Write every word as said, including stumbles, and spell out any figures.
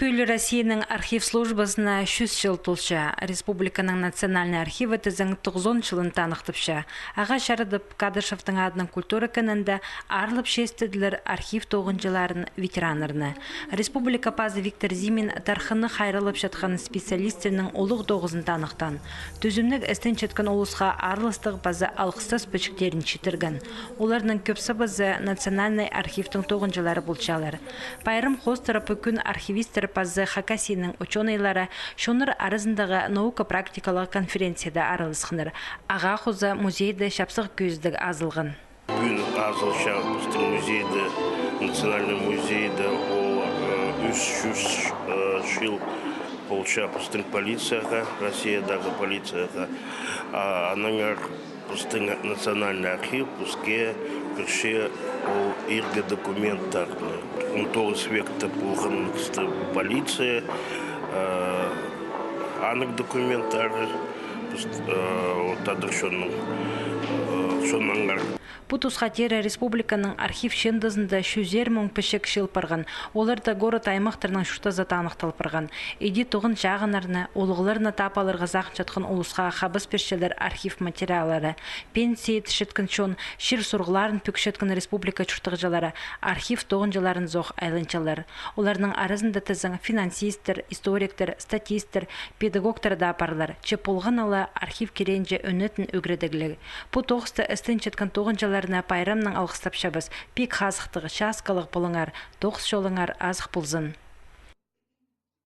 Пӱӱл Россияның архив службазына чӱс чыл толча. Республиканың Национальнай архиві тізең тоғызон чылын таныхтапча. Ағаа чарыдып, Кадышевтің адынаң культура кінінде аарлап честеділер архив тоғынҷыларын, ветераннарны. Республика пазы Виктор Зимин тархынны хайраллапчатхан специалистернің улуғ тоғызын таныхтаан. Тӱзімніг істенчеткен улусха аарластығ паза алғыстас пічіктерін читірген. Оларның кӧп сыбызы Национальнай архивтің тоғынҷылары полчалар. Пайрам хоостыра пу кӱн архивистер пазы Хакасияның учёныйлары чоннар аразындағы наука-практикалығ конференцияда араласханнар. Ағаа хоза музейде чапсығ кӧзідіг азылған. Пӱӱн азылча пістің музейде, Национальный музейде ол, э, ӱс чӱс, э, чыл полча пістің полицияға, Россиядағы полицияға. А аннаңар пістің Национальный архив піске пирче ол иргі документтарны. Он тоғыс векте полған пістің полиция, э, аның документтары, піс, э, ол тадар чонның, э, чоннаңар. Пу тусха теере республиканың архив чыындызында чӱзер муң пічік чыыл парған. Оларда город-аймахтарның чуртазы таныхтал парған. Иди тоғын чағыннарны, улуғларны таап аларға сағынчатхан улусха хабыс пирчелер архив материаллары. Пенсия итчеткен чон, чир сурығларын пӱкчеткен республика чуртағҷылары архив тоғынҷыларынзох айланчалар. Оларның аразында тізең финансисттер, историктер, статисттер, педагогтар даа парлар. Че полған ла архив киренҷе ӱнетін ӱгредігліг. Пу тоғыста істенчеткен тоғынҷыларны пайрамнаң алғыстапчабыс. Пик хазыхтығ, часкалығ полыңар, тоғыс чолыңар азых ползын.